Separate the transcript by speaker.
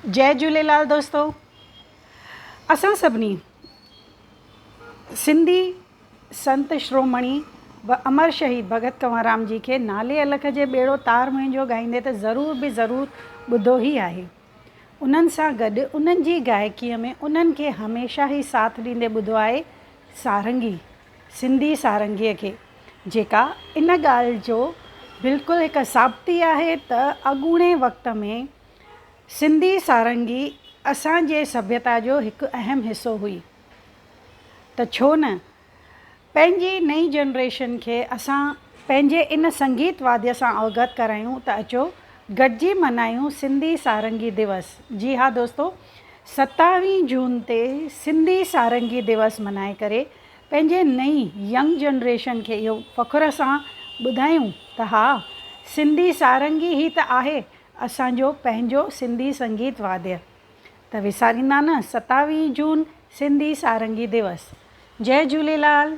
Speaker 1: جئي جهوليلال دوستو اسان سڀني سنڌي سنت شرومڻي و امر شهيد ڀڳت ڪنور رام جي کي نالي الک جي ٻيڙو تار منهنجو ڳائيندي ته ضرور به ضرور ٻڌو ئي آهي. انهن سان گڏ انهن جي گائڪيء ۾ انهن کي هميشه ئي ساٿ ڏيندي ٻڌو آهي سارنگي، سنڌي سارنگيء کي، جيڪا ان ڳالهه جو بلڪل هڪ ثابتي آهي ته اڳوڻي وقت ۾ سنڌي سارنگي اسان جي سڀيتا جو هڪ اهم حصو هئي ته ڇو نه پنهنجي نئين جنريشن کي اسان پنهنجي ان سنگيت واديه سان اوگت ڪرايون ته اچو گڏجي منايون سنڌي سارنگي دوس جي ها دوستو ستاويهه جون تي سنڌي سارنگي دوس منائي ڪري پنهنجي نئين ينگ جنريشن کي اهو فخر سان ٻڌايون ته ها سنڌي سارنگي هي ته آهي اسان جو پنهنجو سنڌي سنگيت واديه ته وساريندا نه ستاويهه جون سنڌي سارنگي دوس جئي جهوليلال.